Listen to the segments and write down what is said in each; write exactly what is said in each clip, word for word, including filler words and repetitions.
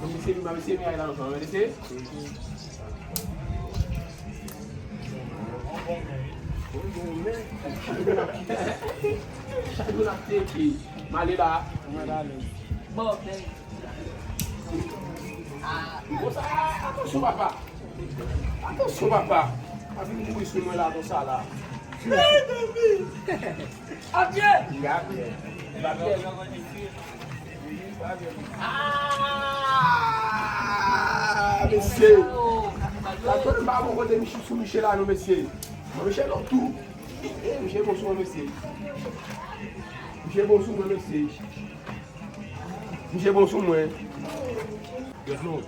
Mesye, mesye, mesye, mesye, mesye. Chak moun ap teke. M ale la. Bon, ben. Bon, sa, atansyon, papa. Atansyon, papa. Pa vin mouri sou mwen la konsa la. Adye! Adye! Ah, mesye. Sa tonn pa bon kote Michel sou Michel la non, mesye. Bon, Michel lòt tou. Eh, Michel bon sou mwen, mesye. Michel bon sou mwen, mesye. Michel bon sou mwen. Gèt non.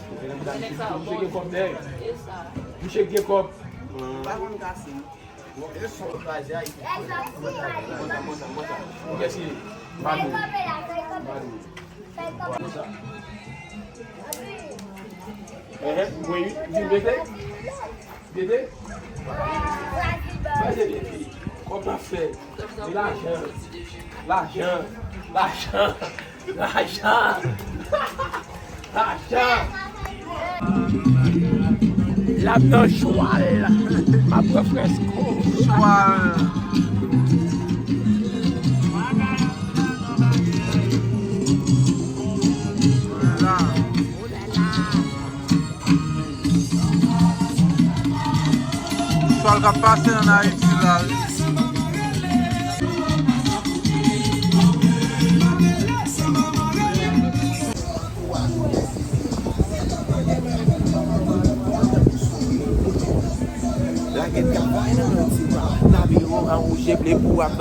Misye gen kòb, nèg. Misye gen kòb. Pa konn kase. Mèsi. Badou. Badou. Ehe, wi, wi. Di mete. Mete. Mete, mete. Kòb la fè. Lajan. Lajan. Lajan. Lajan. Lajan. L ap nan chwal. M ap pran fresko. Chwal. Chwal k ap pase ann Ayiti la, wi. Lage travay nan yon ti pa. N ap yon an wouje ble pou ap.